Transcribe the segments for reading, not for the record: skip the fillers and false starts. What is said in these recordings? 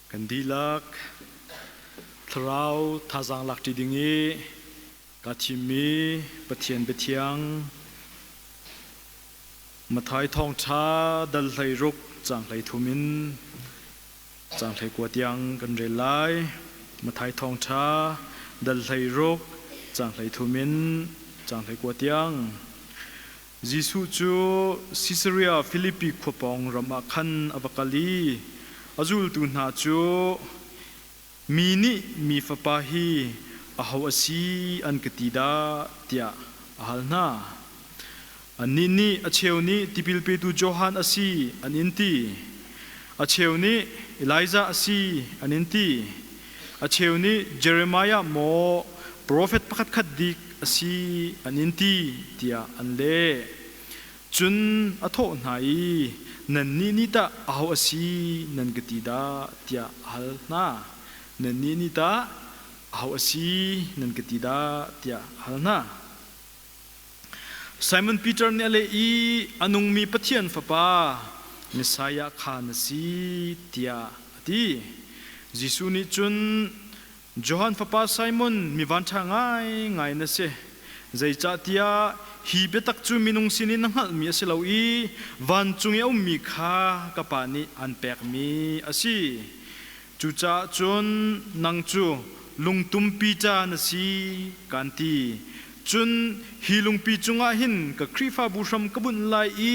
Kan dihlak thlarau thazaang lakṭi ding i kaa thimmi Pathian biathiang Matthai thawngṭha dal 16 caang 33 in caang 19 tiang kan rel lai. Matthai thawngṭha dal 16 caang 33 in caang 19 tiang. Jesuh cu Sisaria Filipi khua pawng ram ah khan a va kal i a zultu hna cu, Mi nih Mi Fapa hi aho a si an ka ti dah? tiah a hal hna. Annih nih a cheu nih tipil petu Johan a si an in ti, a cheu nih Elijah a si an in ti, a cheu nih Jeremiah maw profet pakhatkhat dik a si an in ti tiah an leh. Cun a thawh hna i, Nannih nih tah aho a si nan ka ti dah? tiah a hal hna. Nannih nih tah aho a si nan ka ti dah? tiah a hal hna. Simon Peter nih a leh i, A nungmi Pathian Fapa, Messiah kha na si, tiah a ti. Jesuh nih cun, Johan fapa Simon, mi vanṭha ngaingai na si. Zeicahtiah hi biatak cu minung sinin na hngalhmi a si lo i vancung i a ummi kha ka Pa nih aan pekmi a si. Cucaah cun nang cu lungtumpi ca na si, kaan ti. Cun hi lungpi cungah hin ka Khrihfabu hram ka bunh lai i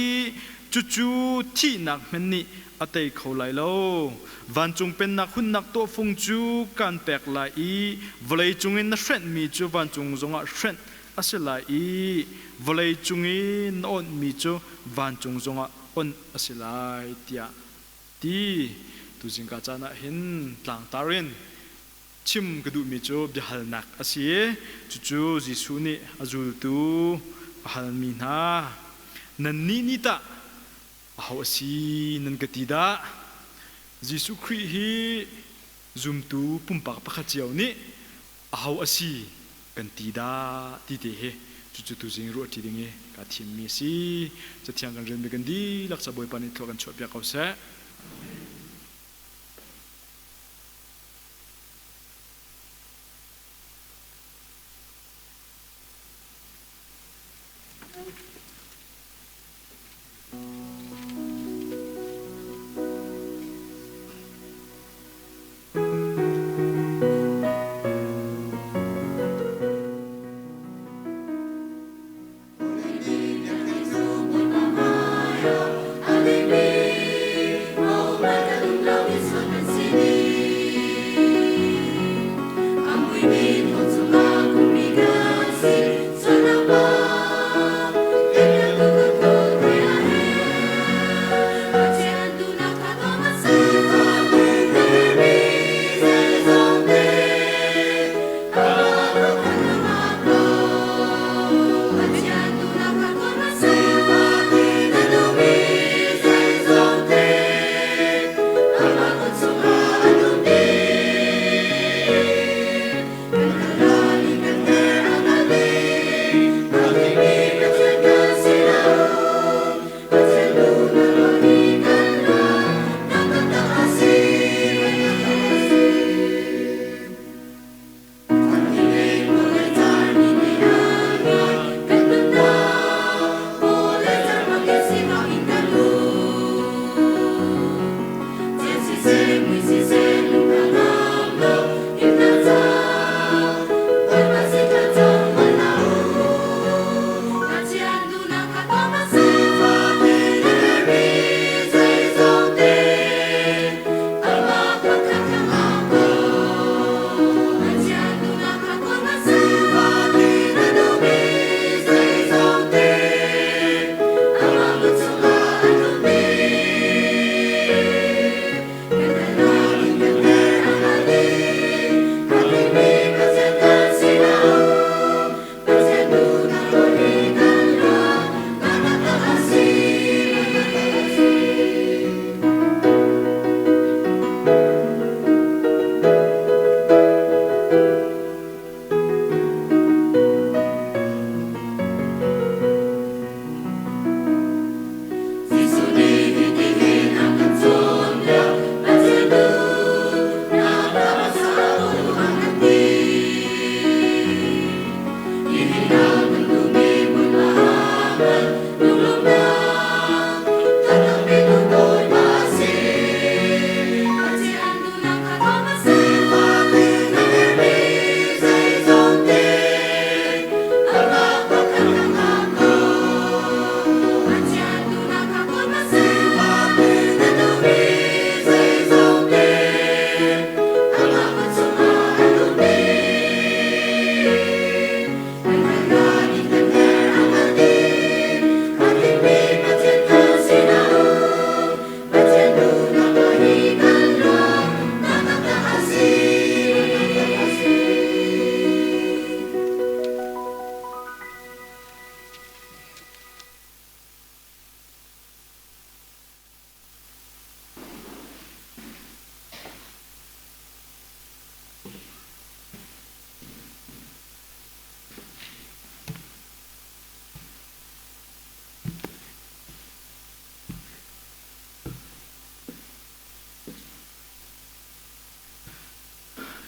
cucu thihnak hmenh nih a tei kho lai lo. Vancung pennak hunnak tawhfung cu kaan pek lai i vawlei cungin na hrenhmi cu vancung zongah hrenh a si lai i vawlei cung i na awnhmi cu vancung zongah onh a si lai, tiah ti. Tuzing ka caan ah hin tlangtar in chim ka duhmi cu biahalnak a si i cucu Jesuh nih a zultu a halmi hna, Nannih nih tah aho a si nan ka ti dah? Jesuh Khrih hi zumtu pumpak pakhat cio nih aho a si kan ti dah ti te hi cucu tuzing ruahṭi ding i kaa thimmi a si. Cathiang kan relmi kan dihlak ca Bawipa nih thlua kan chuahpiak ko seh.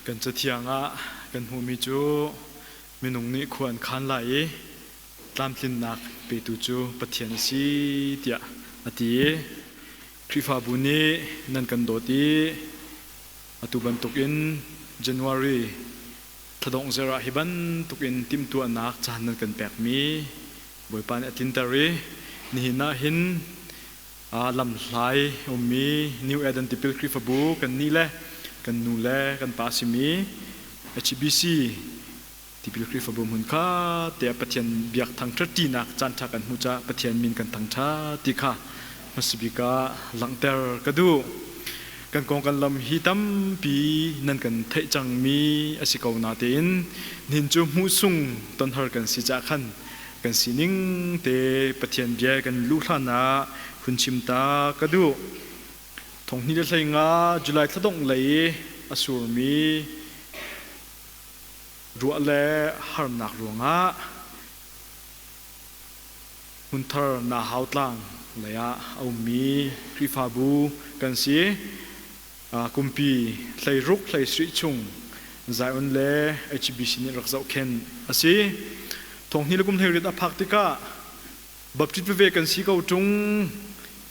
Kan cathiang ah kan hmuhmi cu minung nih khua an khan lai i tlamtlinnak petu cu Pathian a si tiah a ti i Khrihfabu nih nan kan dawt i atu bantukin January thladongh zarh ah hi bantukin timhtuahnak caan nan kan pekmi Bawipa nih a tlinter i nihin ah hin lamhlai ummi New Eden Tipil Khrihfabu kan nih le kan nu le kan pa simi HBC Tipil Khrihfabu hmun kha tiah Pathian biak thangṭhat ṭinak caanṭha kan hmuh caah Pathian min kan thangṭhat ti kha hmasabik ah langhter ka duh. Kan kong kan lam hi tampi nan kan theih cangmi a si ko natein nihin cu hmuhsung tonhar kan si caah khan kan sining te Pathian bia kan luh hlan ah hun chim ta ka duh. Thonghnih le 15 July thladongh lei i a surmi ruah le harnak ruangah hmunthar Nahau tlang lei ah a ummi Khrihfabu kan si. Kumpi 16 hleisarih chung Zion le HBC nih rak zohkhenh a si. Thonghnih le kum 18 a phak tikah Baptist veve kan si ko ṭung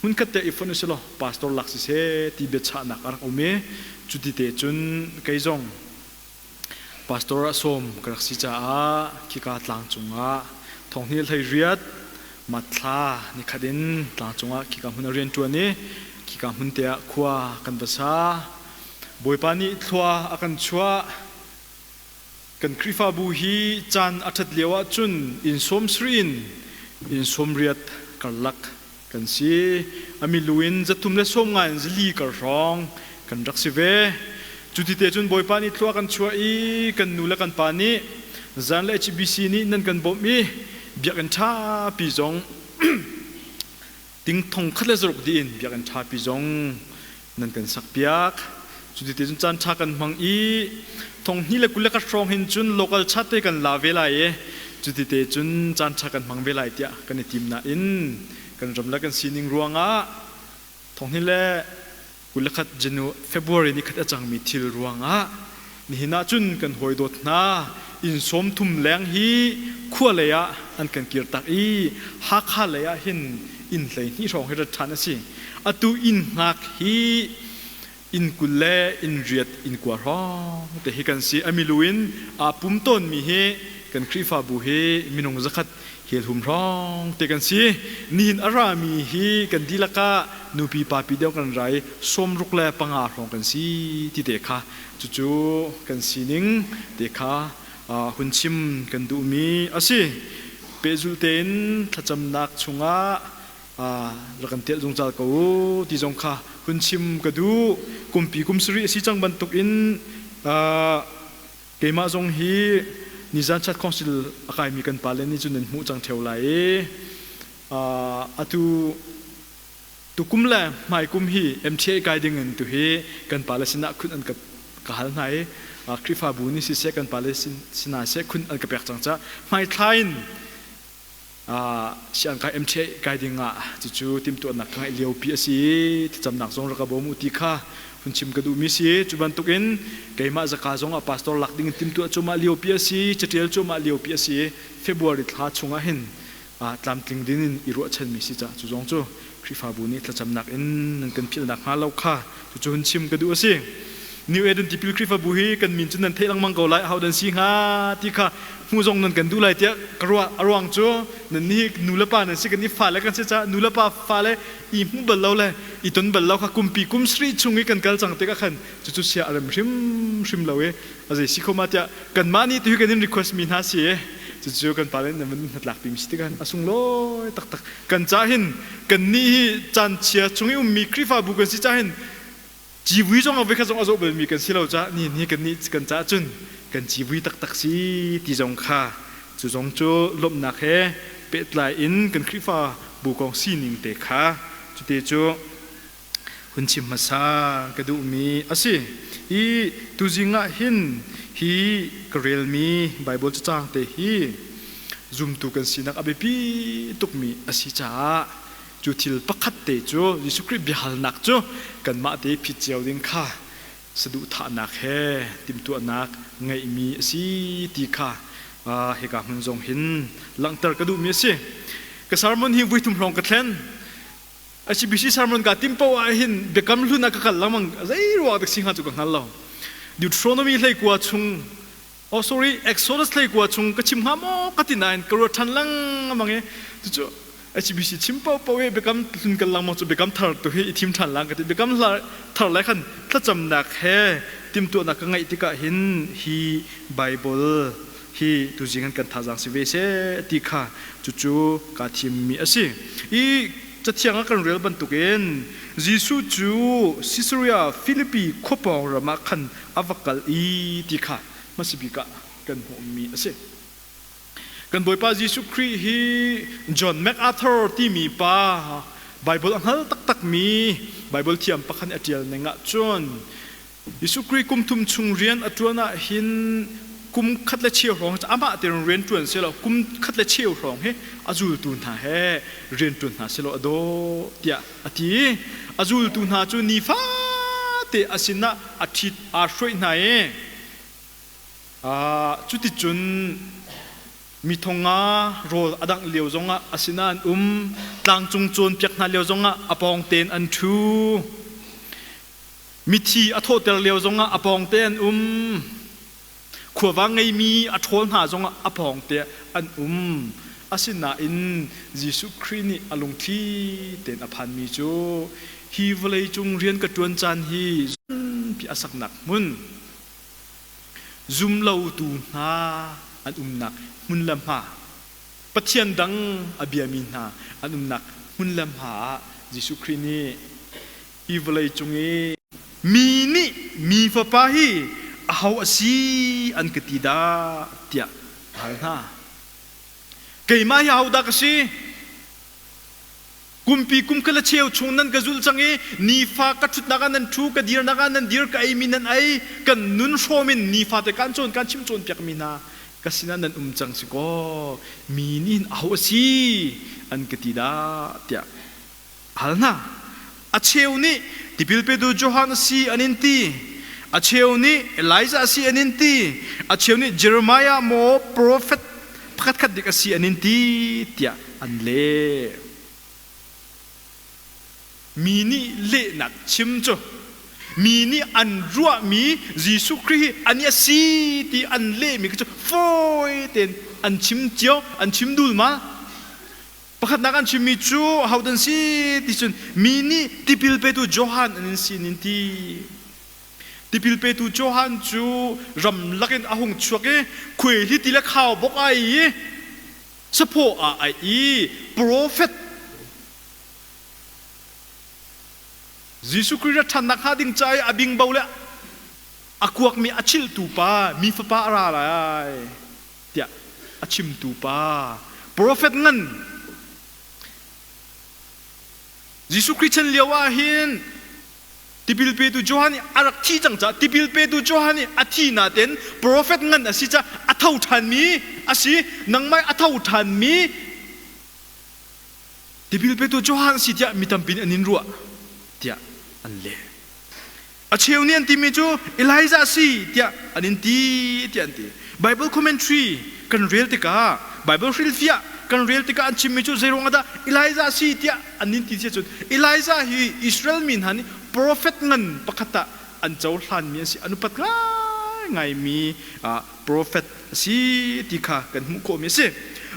hmunkhat te i fonh usih law pastor lak siseh ti biachahnak a rak um i cuti te cun kei zong pastor ah sawm ka rak si caah khika tlang cungah thonghnih 18 Matthla nikhat in tlang cungah khika hmun a rian ṭuan i khika hmun te ah khua kan va sa. Bawipa nih thlua a kan chuah. Kan Khrihfabu hi caan a ṭhat lio ahcun inn 70 in inn 80 karlak kan si. A milu in 350 in 400 kar hrawng kan rak si ve. Cuti te cun Bawipa nih thlua kan chuah i kan nu le kan pa nih zan le HBC nih nan kan bawmh i biakinn ṭhapi zong ting thong khat le zaruk dih in biakinn ṭhapi zong nan kan sakpiak. Cuti te cun caan ṭha kan hmang i 2021 hrawng hin cun local chat te kan la ve lai i cuti te cun caan ṭha kan hmang ve lai tiah kan i tim nain kan ram le kan sining ruangah 2021 Janu February ni khat a cangmi thil ruangah nihin ah cun kan hawi dawt hna inn 30 leng hi khua lei ah an kan kirtak i Hakha lei ah hin inn 12 hrawng hi rat ṭhan a si. Atu inn hngak hi inn 20 le inn riat inn 9 hrawng te hi kan si. A milu in aa pum tawnmi hi kan Khrihfabu hi minung 100 helhum hrawng te kan si. Nihin a rami hi kan dihlak ah nupi papi deuh kan ra i 65 hrawng kan si ti te kha cucu kan sining te kha hun chim kan duhmi a si. Pehzulh tein thlacamnak chungah rak kan telh zungzal ko u ti zong kha hun chim ka duh. Kumpi kum sarih a si cang bantukin keimah zong hi nizan chat council a kaimi kan pale nih cun nan hmuh cang ṭheo lai i atu tukum le hmaikum hi MTA kai ding in tu hi kan pale sinah khun an ka hal hna i Khrihfabu nih siseh kan pale sinah seh khun an ka pek cang caah hmaithla in siangkai MTA kai ding ah cucu timhtuahnak ka ngeih liopi a si i thlacamnak zong rak ka bawm u ti kha hun chim ka duhmi si. Cu bantukin keimah zaka zong ah pastor lak ding in timhtuah cuahmah liopi a si, catial cuahmah liopi a si. February thla chungah hin tlamtling ding in i ruahchanmi si caah cu zong cu Khrihfabu nih thlacamnak in nan kan philhnak hnga lo kha cucu hun chim ka duh a si. New Eden Tipil Khrihfabu hi kan min cu nan theih lengmang ko lai, aho dan si hnga ti kha hmuh zong nan kan duh lai tiah ka ruah. A ruang cu nan nih nu le pa nan si, kan i fale kan si caah nu le pa fale i hmuh bal lo le i ton bal lo kha kumpi kum sarih chung i kan kal cang tikah khan cucu sia a rem hrimhrim lo i a zei si kho ma tiah kanmah nih tu hi kan in request mi hna si i cucu kan pale nan van hnatlak pimi si tikah a sunglawi taktak kan ca hin kan nih hi caan chia chung i ummi Khrihfabu kan si ca hin civui zong a voikhat zong a zawh balmi kan si lo caah nihin hi kan nih kan caah cun kan civui taktak si ti zong kha cu zong cu lawmhnak he pehtlai in kan Khrihfabu kong sining te kha cute cu hun chim hmasa ka duhmi a si. I tuzing ah hin hi ka relmi Baibal cacang te hi zumtu kan sinak a biapi tukmi a si caah cu thil pakhat te cu Jesuh Khrih biahalnak cu kanmah te phit cio ding kha. saduhthahnak he timhtuahnak ngeihmi a si ti kha hika hmun zong hin langhter ka duhmi a si. Ka sermon hi voithum hrawng ka thlen. HBC sermon ka tim poah ah hin biakam hlun ah ka kal lengmang zei ruang dak si hnga cu ka hngal lo. Deuteronomy hleikua chung oh sorry Exodus hleikua chung ka chim hnga maw ka ti nain ka ruat ṭhan lengmang i cucu HBC chim paohpaoh i biakam hlun kal lengmang cu biakam thar tu hi i thim ṭhan lang ka ti. Biakam thar le khan thlacamnak he timhtuahnak ka ngeih tikah hin hi Bible hi tuzing an kan thazaang si ve seh ti kha cucu kaa thimmi a si. I cathiang ah kan rel bantukin Jesuh cu Caesarea Philippi khua pawng ram ah khan a va kal i ti kha hmasa bik ah kan hmuhmi a si. Kan Bawipa Jesuh Khrih hi John MacArthur timi pa Bible a hngal taktakmi Bible thiam pakhat nih a ṭial ning ahcun Jesuh Khrih kum thum chung rian a ṭuan ah hin kum khat le cheu hrawng amah tein rian ṭuan selaw kum khat le cheu hrawng hi a zultu hna he rian ṭuan hna selaw a dawh tiah a ti. A zultu hna cu nifate a sinah a ṭhit aa hruaih hna i Cuticun mi thonga rawl a dangh lio zongah a sinah an um, tlangcung cawnpiak hna lio zongah a pawng tein an ṭhu. Mithi a thawhter lio zongah a pawng te an um. Khuavang ngeimi a ṭhawl hna zongah a pawng te an um. Asinain Jesuh Khrih nih a lungthli tein a phanmi cu hi vawleicung rian ka ṭuan caan hi zumpi a saknak hmun Zumlotu hna an umnak hmun le hma, Pathian dang a biami hna an umnak hmun le hma ah Jesuh Khrih nih hi vawlei cung i mi nih mi Fapa hi aho a si an ka ti dah tiah a hal hna. Keimah hi ahodah ka si? Kumpi kum khat le cheu chung nan ka zulh cang i nifa ka ṭhutnak ah nan ṭhu, ka dirnak ah nan dir, ka eimi nan ei, kan nun hrawm in nifate kaan cawn, kaan chimh cawnpiakmi hna ka sinah nan um cang si kaw mi nih hin aho a si an ka ti dah tiah hal hna. A cheu nih tipil petu Johan a si an in ti. A cheu nih Elijah a si an in ti. A cheu nih Jeremiah maw profet pakhatkhat dik a si an in ti tiah an leh. Mi nih lehnak chim cu mi nih an ruahmi Jesuh Khrih hi ani a si ti an lehmi cu fawi tein an chim cio, an chim dulmal. Pakhatnak an chimmi cu ahodah an si ti cun mi nih tipil petu Johan an in si an in ti. Tipil petu Johan cu ramlak in a hung chuak i khuaihliti le khaubawk ai i saphaw ah ai i profet Jesuh Khrih rat ṭhannak hnga ding ca i a bingbo le a kuakmi a chilhtu pa mi fapa a ra lai tiah a chimtu pa profet ngan Jesuh Khrih chan lio ah hin Tipil petu Johan nih a rak thi cang caah tipil petu Johan nih a thi nain profet ngan a si caah a tho ṭhanmi a si. Nangmah a tho ṭhanmi tipil petu Johan a si tiah mi tampi nih an in ruah tiah an leh. A cheu nih an timi cu Elijah a si tiah an in ti tiah an ti. Bible commentary kan rel tikah Bible hrilhfiah kan rel tikah an chimmi cu zeiruang ah dah Elijah a si tiah an in ti si ahcun Elijah hi Israel mi hna nih profet ngan pakhat ah an cohlanmi an si an upat ngaingaimi profet a si ti kha kan hmuh khawhmi a si.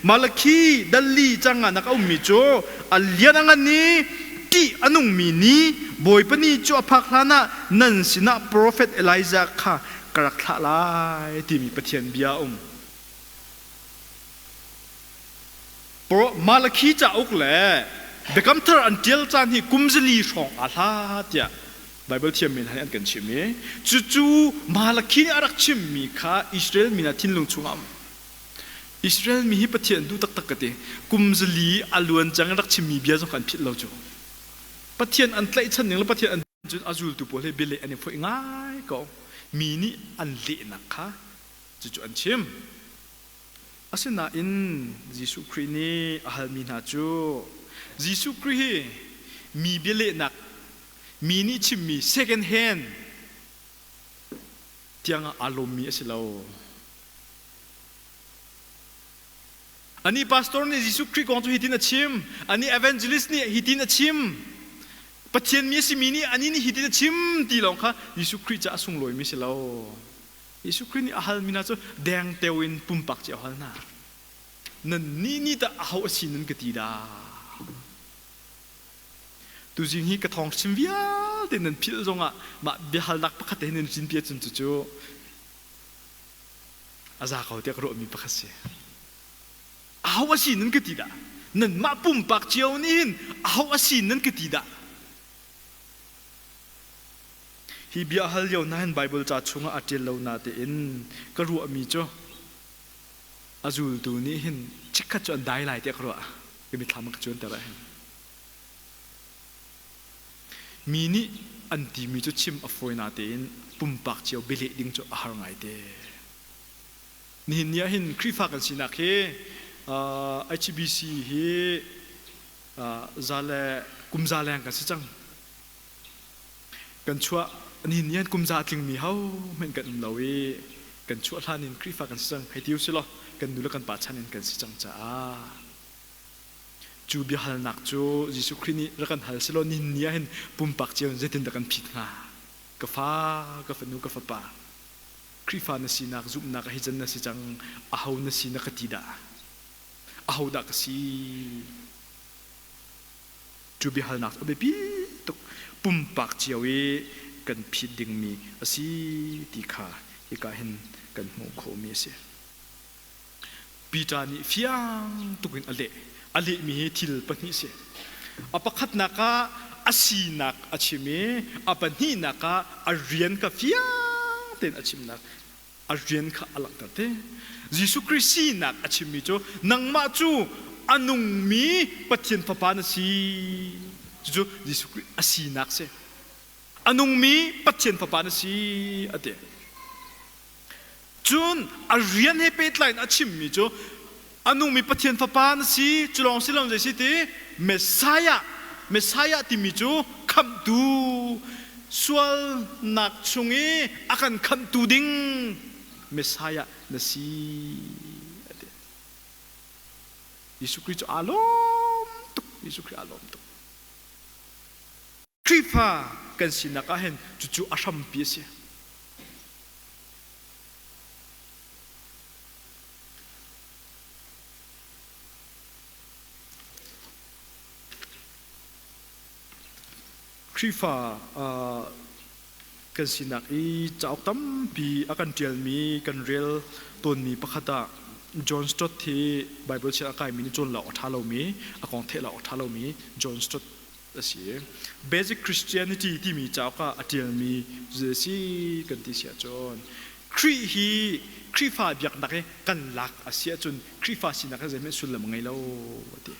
Malakhi dalli canganak a ummi cu a lian a ngan i ṭih a nungmi ni Bawipa ni cu a phak hlanah nan sinah profet Elijah kha ka rak thlah lai timi Pathian bia a um. Malakhi cauk le Biakam Thar an ṭial caan hi kum zali hrawng aa hla tiah Baibal thiammi hna nih an kan chimh i cucu Malakhi nih a rak chimmi kha Israel mi hna thinlung chungah a um. Israel mi hi Pathian duh taktak ka ti. Kum zali a luan cang in rak chimmi bia zong kha an philh lo cu. Pathian an tlaihchan ning le Pathian an cun a zultu pawl he bialeh an i foih ngai ko. Mi nih an lehnak kha cucu an chim. Asinain Jesuh Khrih nih a halmi hna cu Jesuh Khrih hi mi bialehnak mi nih chimmi second hand. tiang ah aa lawmmi a si lo. Anih pastor nih Jesuh Khrih kong cu hitin a chim. Anih evangelist nih hitin a chim. Pathian mi a simi nih anih nih hitin a chim ti lawng kha Jesuh Khrih ca a sunglawimi si lo. Jesuh Khrih nih a halmi hna cu dengteo in pumpak cio a hal hna. Nan nih nih tah aho a si nan ka ti dah? Tuzing hi ka thawng chim vialte nan philh zongah mah biahalnak pakhat te hin nan cinpi ahcun cucu a za ko tiah ka ruahmi pakhat si. Aho a si nan ka ti dah? Nanmah pumpak cio nih hin aho a si nan ka ti dah? Hi bia hal lio hna hin Baibal ca chungah a ṭial lo natein ka ruahmi cu a zultu nih hin chikkhat cu an dai lai tiah ka ruah. Ka mitthlam ka cuanter ah hin. Mi nih an timi cu chim a fawi natein pumpak cio bialeh ding cu a har ngaite. Nihin ni ah hin Khrihfa kan sinak hi HBC hi za le kum za leng kan si cang. Kan chuah nihin ni ah kum za a tlingmi ho hmanh kan um lo i kan chuah hlan in Khrihfa kan si cang hei ti usilaw kan nu le kan pa chan in kan si cang caah Cu biahalnak cu Jesuh Khrih nih rak kan hal selaw nihin ni ah hin pumpak cio in zeitindah kan phit hnga? Ka fa, ka fanu, ka fapa, Khrihfa na sinak, zumhnak ah hi can na si cang, aho na si na ka ti dah? Aho dah ka si? Cu biahalnak cu a biapi tuk. Pumpak cio i kan phit dingmi a si ti kha hika hin kan hmuh khawhmi a si. Peter nih fiang tuk in a leh. A lehmi hi thil pahnih a si. A pakhatnak ah a sinak a chim i a pahnihnak ah a rian kha fiang tein a chimnak a rian kha a langhter te. Jesuh Khrih sinak a chimmi cu nangmah cu a nungmi Pathian Fapa na si. Cucu Jesuh Khrih a sinak si. A nungmi Pathian Fapa na si a ti. Cun a rian he pehtlai in a chimmi cu a nungmi Pathian Fapa na si, cu lawng si lo zei si ti Messiah, Messiah timi cu khamhtu, sualnak chung i a kan khamhtu ding Messiah na si a ti. Jesuh Khrih cu aa lawm tuk. Jesuh Khrih aa lawm tuk. Khrihfa kan sinak ah hin cucu a hrampi a si. Khrihfa kan sinak i cauk tampi a kan ṭialmi kan rel tawnmi pakhat ah John Stott hi Bible chia a kaimi nih cawn lo a ṭha lomi a kong theih lo a ṭha lomi John Stott a si. Basic Christianity timi cauk ah a ṭialmi cu a si kan ti si ahcun Khrih hi Khrihfa biaknak hi kan lak a si ahcun Khrihfa sinak hi zeihmanh sullam a ngei lo a ti.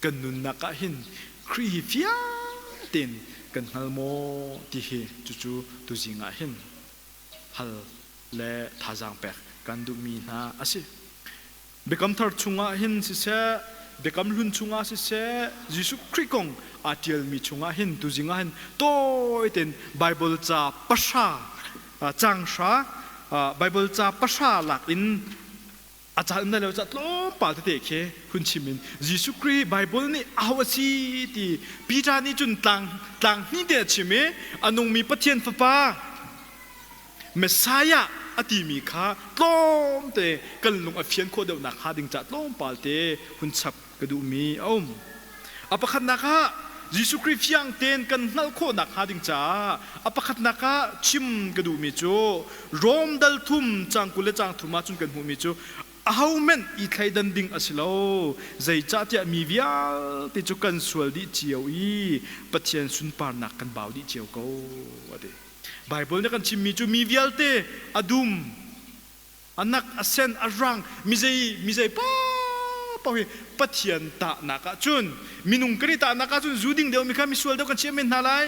Kan nunnak ah hin Khrih hi fiang tein kan hngal maw ti hi cucu tuzing ah hin hal le thazaang pek kan duhmi hna a si. Biakam Thar chungah hin siseh, Biakam Hlun chungah siseh, Jesuh Khrih kong aa ṭialmi chungah hin tuzing ah hin tawi tein Baibal ca pahra, caang hra, Baibal ca pahra lak in a caan um lai lo caah tlawmpal tete khi hun chim in Jesuh Khrih Baibal nih aho a si ti Peter nih cun tlang tlang hnih te a chim i a nungmi Pathian Fapa Messiah a timi kha tlawmte kan lung a fian khawh deuhnak hnga ding caah tlawmpal te hun chap ka duhmi a um. A pakhatnak ah Jesuh Khrih fiang tein kan hngalh khawhnak hnga ding caah a pakhatnak ah chim ka duhmi cu Rom dal thum caang 20 le caang thum ah cun kan hmuhmi cu ahohmanh i thleidan ding a si lo zeicahtiah mi vialte cu kan sual dih cio i Pathian sunparnak kan bau dih cio ko a ti. Baibal nih a kan chimmi cu mi vialte a dum, a nak, a sen, a rang, mizei mizei paoh hi Pathian tahnak ahcun minung kan i tahnak ahcun zu ding deuhmi kha misual deuh kan chiah men hna lai.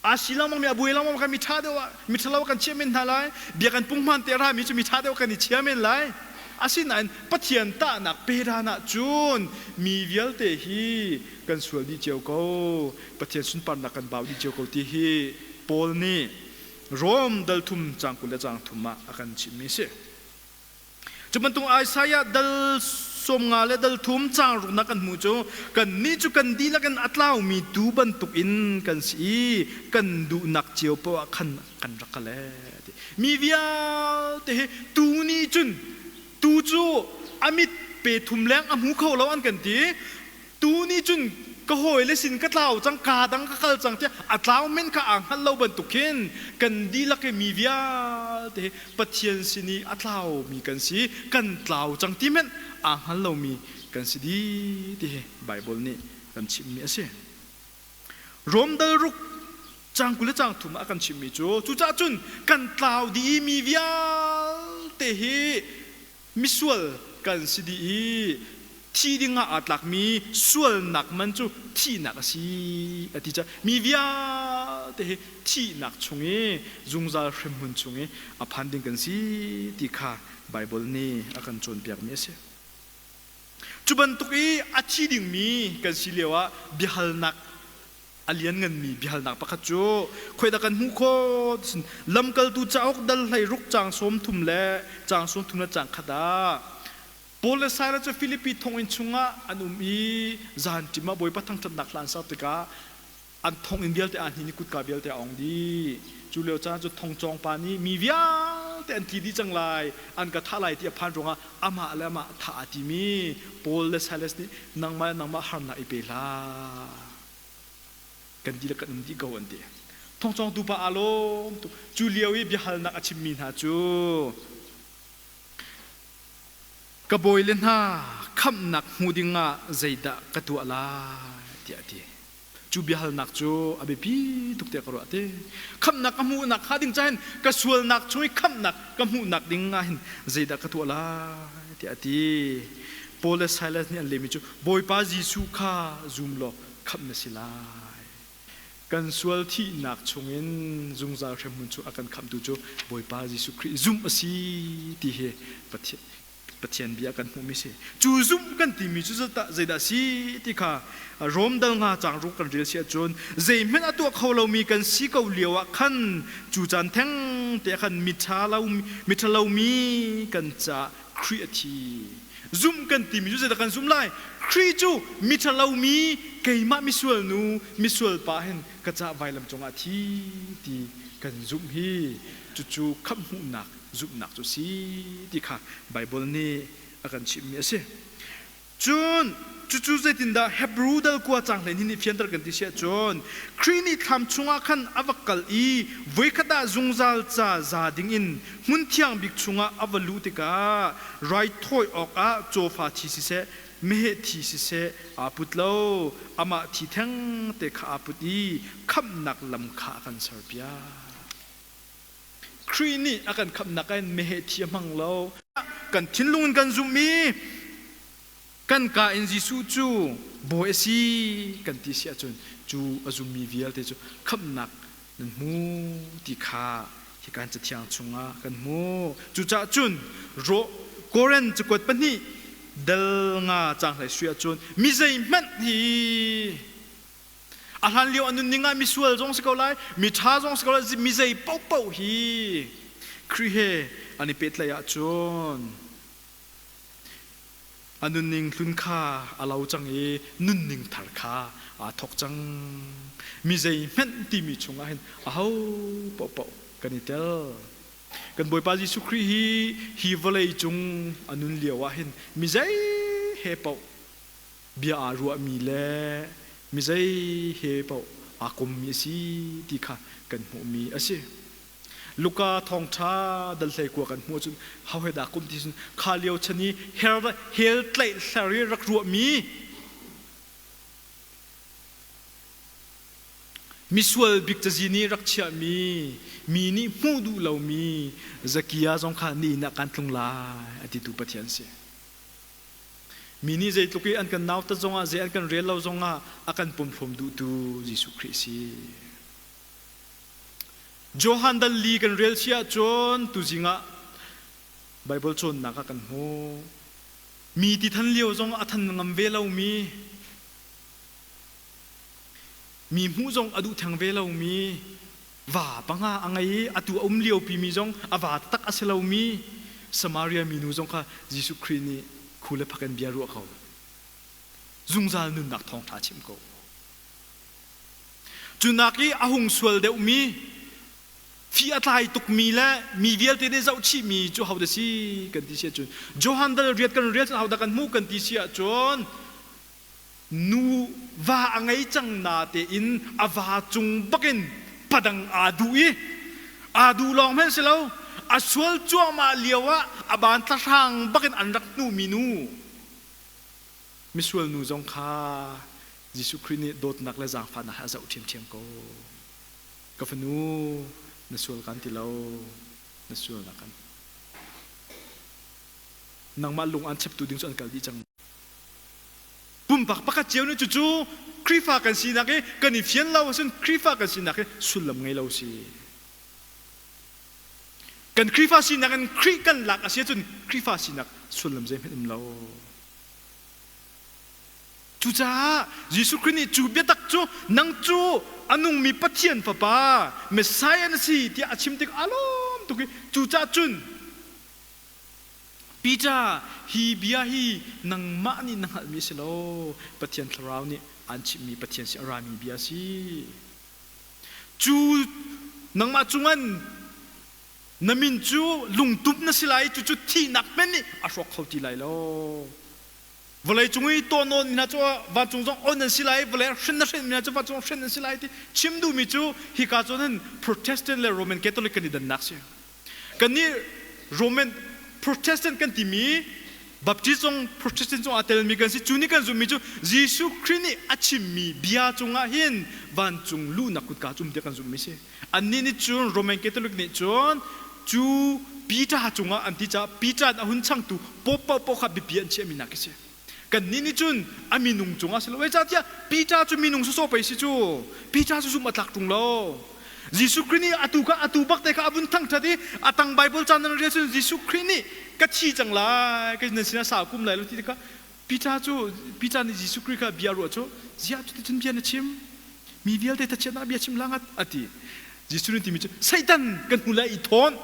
Aa si lengmangmi a buai lengmang kha mi ṭha deuh ah mi ṭhalo kan chiah men hna lai. Biakinn punghman te a rami cu mi ṭha deuh kan i chia men lai. Asinain Pathian tahnak pedan ahcun mi vialte hi kan sual dih cio ko. Pathian sunparnak kan bau dih cio ko ti hi Paul nih Rom dal thum caang 20 le caang thum ah a kan chimhmi a si. Cu bantuk Isaiah dal 50 le dal thum caang ruknak kan hmuh cu kannih cu kan dihlak in a tlaumi tuu bantuk in kan si i kan duhnak cio poah ah khan kan rak kal ee ti. Mi vialte hi tuu nih cun tuu cu a mit pe thum leng a hmu kho lo an kan ti. Tuu nih cun ka hawile sin ka tlau cang, kaa dang ka kal cang tiah a tlau men kha aa hngalh lo bantuk khin kan dihlak i mi vialte hi Pathian sin i a tlaumi kan si, kan tlau cang ti hmanh aa hngal lomi kan si dih ti hi Baibal nih kan chimmi a si. Rom dal ruk caang 20 le caang thum ah a kan chimmi cu cucaah cun kan tlau dih i mi vialte hi misual kan si dih i thi dingah aa tlakmi sualnak man cu thihnak a si a ti caah mi vialte hi thihnak chung i zungzal hremhmun chung i a phan ding kan si ti kha Baibal nih a kan cawnpiakmi a si. Cu bantuk i a thi dingmi kan si lioah biahalnak a liannganmi biahalnak pakhat cu khoidah kan hmuh khawh lamkaltu cauk dal 16 caang 30 le caang 31 caang 1 ah Paul le Silas cu Filipi thonginn chungah an um i zanṭim ah Bawipa thangṭhatnak hla an sak tikah an thonginn vialte aa hnin i kutka vialte a ong dih. Cu lio caan cu thongcawng pa nih mi vialte an tli dih cang lai, an ka thah lai ti a phan ruangah amah le amah thah aa tim i Paul le Silas nih nangmah le nangmah harnak i pe hlah. Kan dihlak kan um dih ko an ti. Thongcawngtu pa aa lawm tuk. Cu lio i biahalnak a chimmi hna cu Ka bawile hna, khamhnak hmu dingah zeidah ka tuah lai? tiah a ti. Cu biahalnak cu a biapi tuk tiah ka ruah ti. Khamhnak ka hmuhnak hnga ding cahin ka sualnak chung i khamhnak ka hmuhnak ding ah hin zeidah ka tuah lai? tiah a ti. Paul le Silas nih an lehmi cu Bawipa Jesuh kha zum law khamh na si lai. Kan sual thihnak chungin zungzal hremhmun chung a kan khamhtu cu Bawipa Jesuh Khrih zumh a si ti hi Pathian bia kan hmuhmi si. Cu zumh kan timi cu zeidah a si ti kha Rom dal nga caang ruk kan rel si ahcun zeihmanh a tuah kho lomi kan si ko lio ah khan cu caan theng te ah khan miṭha lo miṭha lomi kan caah Khrih a thi. Zumh kan timi cu zeidah kan zumh lai? Khrih cu miṭha lomi keimah misual nu misual pa hin ka cah vailam cungah a thi ti kan zumh hi cucu khamh hmuhnak zumhnak cu si ti kha Baibal nih a kan chimhmi a si. Cun cucu zeitindah Hebrew dal kua caang 12 nih fianter kan ti si ahcun Khrih nih thlam chungah khan a va kal i voikhat ah zungzal ca za dingin hmun thiang bik chungah a va luh tikah raithawi awkah cawfa thi siseh meheh thi siseh aa put lo amah thi thengte kha aa put i khamhnak lam kha a kan serpiak. Khrih nih a kan khamhnak ah hin meheh thi a hmang lo. Kan thinlung in kan zumh i kan kaa in Jesuh cu Bawi a si kan ti si ahcun cu a zummi vialte cu khamhnak nan hmu ti kha hika Cathiang chungah kan hmu. Cucaah cun Korin cakuat pahnih dal nga caang hlei sui ahcun mi zeihmanh hi A hlan lio a nunning ah misual zong si ko lai, miṭha zong si ko lai, mi zei paohpaoh hi Khrih he an i pehtlaih ahcun a nunning hlun kha a lo cang i nunning thar kha aa thawk cang. Mi zeihmanh timi chungah hin aho paohpaoh kan i tel. Kan Bawipa Jesuh Khrih hi hi vawlei cung a nun lio ah hin mi zei he paoh bia aa ruahmi le mi zei he paoh aa kommi a si ti kha kan hmuhmi a si. Luka thawngṭha dal 19 kan hmuh ahcun ho he dah kum ti cun kha lio chan i hell tlaih hler i rak ruahmi misual bik cazi nih rak chiahmi mi nih hmuh duh lomi Zakia zong kha nihin ah kan tlung lai a titu Pathian si. Mi nih zeitluk i an kan nautat zongah, zei an kan rel lo zongah a kan pumhlawm duhtu Jesuh Khrih a si. Johan dal li kan rel si ahcun tuzing ah Baibal cawnnak ah kan hmuh. Mi ti than lio zong a than ngam ve lomi, mi hmuh zong a duh theng ve lomi. Va panga a ngei i atu a um liopi mi zong a va taktak a si lomi Samaria minu zong kha Jesuh Khrih nih khu le phak in bia ruah ko. Zungzal nunnak thawngṭha chim ko. Cu nak i a hung sual deuhmi fi a tlai tukmi le mi vialte nih zohchihmi cu hodah si kan ti si ahcun Johan dal riat kan rel cun hodah kan hmuh kan ti si ahcun nu va a ngei cang na tein a va cung bakin padang aa duh i aa duh lawng hmanh si lo a sual cuahmah lio ah a ban thlahrang bakin an rak hnuhmi nu misual nu zong kha Jesuh Khrih nih dawtnak le zaangfahnak he a zoh ṭhiamṭhiam ko. Ka fanu, na sual kan ti lo, na sualnak kan. Nangmah lung an cheptu ding cu an kal dih cang. Pumpak pakhat cio nih cucu Khrihfa kan sinak i kan i fian lo ahcun Khrihfa kan sinak hi sullam ngei lo si. Kan Khrihfa sinak in Khrih kan lak a si ahcun Khrihfa sinak sullam zeihmanh um lo. Cucaah Jesuh Khrih nih cu biatak cu nang cu a nungmi Pathian Fapa Messiah na si tiah a chim tik aa lawm tuk i cucaah cun Peter hi bia hi nangmah nih na hngalhmi a si lo Pathian Thlarau nih aan chimhmi Pathian sin a rami bia a si. Cu nangmah cungan na min cu lungtum na si lai cucu thihnak hmanh nih a hrawk kho ti lai lo. Vawlei cung i tuahnawn mi hna cu vancung zong on an si lai, vawlei hrin na hrin mi hna cu vancung hrin an si lai ti chim duhmi cu hika cun hin Protestant le Roman Catholic kan i dannak si. Kannih Roman Protestant kan timi Baptist zong Protestant zong aa telmi kan si. Cu nih kan zumhmi cu Jesuh Khrih nih a chimmi bia cungah hin vancung luhnak kutka cu um tiah kan zumhmi si. Annih nih cun Roman Catholic nih cun cu Peter cungah an ti caah Peter a hun changtu Pope paohpaoh kha biapi an chiahmi nak khi si. Kannih nih cun a minung cungah si lo. Zeicahtiah Peter cu minung sawsawh pei si cu. Peter cu zumh a tlak ṭung lo. Jesuh Khrih nih atu kha atu bak te kha a vun thangṭhat i a tang Baibal caan nan rel cun Jesuh Khrih nih ka thi cang lai, ka nan sinah sau kum lai lo ti tikah Peter cu Peter nih Jesuh Khrih kha bia ruah cu ziah cuticun bia na chim? Mi vialte thachiatnak bia chim hlah ngat a ti. Jesuh nih timi cu Satan kan hnu lai i thawn.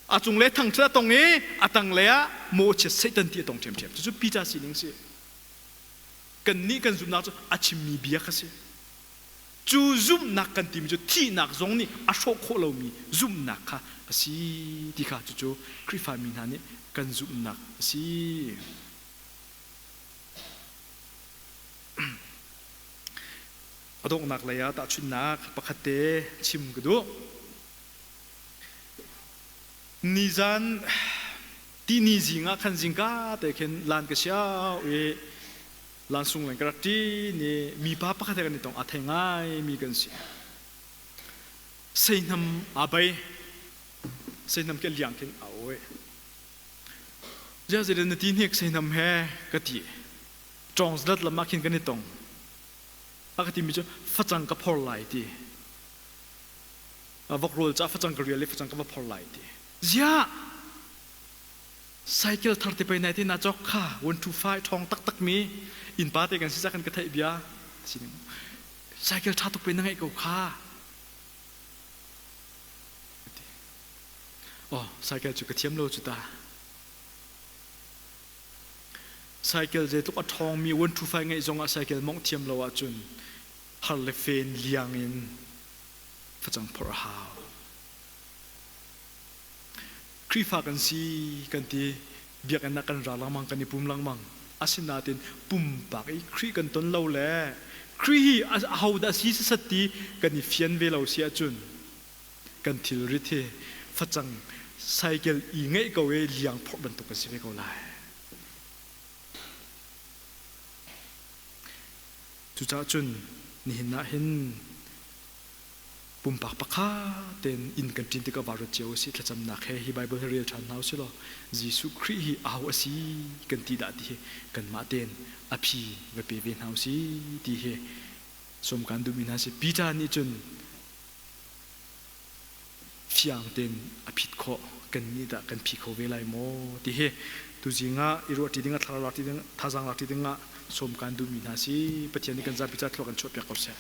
A cunglei thangṭhat a tong i a tanglei ah mawchiat Satan ti a tong ṭhiamṭhiam. Cucu Peter sining si. Kannih kan zumhnak cu a chimmi bia kha si. Cu zumhnak kan timi cu thihnak zong nih a hrawh khawh lomi zumhnak kha a si ti kha cucu Khrihfa mi hna nih kan zumhnak a si. A donghnak lei ah tahchunhnak pakhat te chim ka duh. Nizan tihni zing ah khan zingka te khin lan ka siau i lansung leng ka rak ṭi ni mipa pakhat he kan i tong aa thei ngai mi kan si. Seihnam aa bei. Seihnam khi a liang khin aa awi. Ziah zeidah na ti hnik seihnam he ka ti. Ṭawngzlat lam ah khin kan i tong. A ka timi cu facang ka phor lai ti. Vok rawl ca facang ka rial i facang ka va phor lai ti. Ziah cycle thar te pei nai te na cawk kha 125 ṭhawng taktak mi innpa te kan si ca kan ka theih bia sining cycle ṭha tuk pe na ngeih ko kha oh cycle cu ka thiam lo cu ta cycle zeitluk a ṭhawng mi 125 ngeih zong ah cycle mongh thiam lo ahcun har le fen liang in facang phorh a hau Khrihfa kan si kan ti biakinn ah kan ra lengmang kan i pum lengmang asinain pumpak i Khrih kan ton lo le Khrih hi ahodah si sasat ti kan i fian ve lo si ahcun kan thilrit hi facang cycle i ngeih ko i liang phorh bantuk kan si ve ko lai. Cucaah cun nihin ah hin pumpak pakhat tein inn kan ṭin tikah vaa ruat cio u sih thlacamnak he hi Baibal hi rel ṭhan hna u sih law Jesuh Khrih hi aho a si kan ti dah ti hi kanmah tein a phi va pe ve hna u sih ti hi sawm kan duhmi hna si Peter nih cun fiang tein a phit khawh kannih dah kan phi kho ve lai maw ti hi tuzing ah i ruahṭi ding ah thlarau lak ding thazaang lak ding ah sawm kan duhmi hna si Pathian nih kan zapi ca thlua kan chuahpiak ko seh.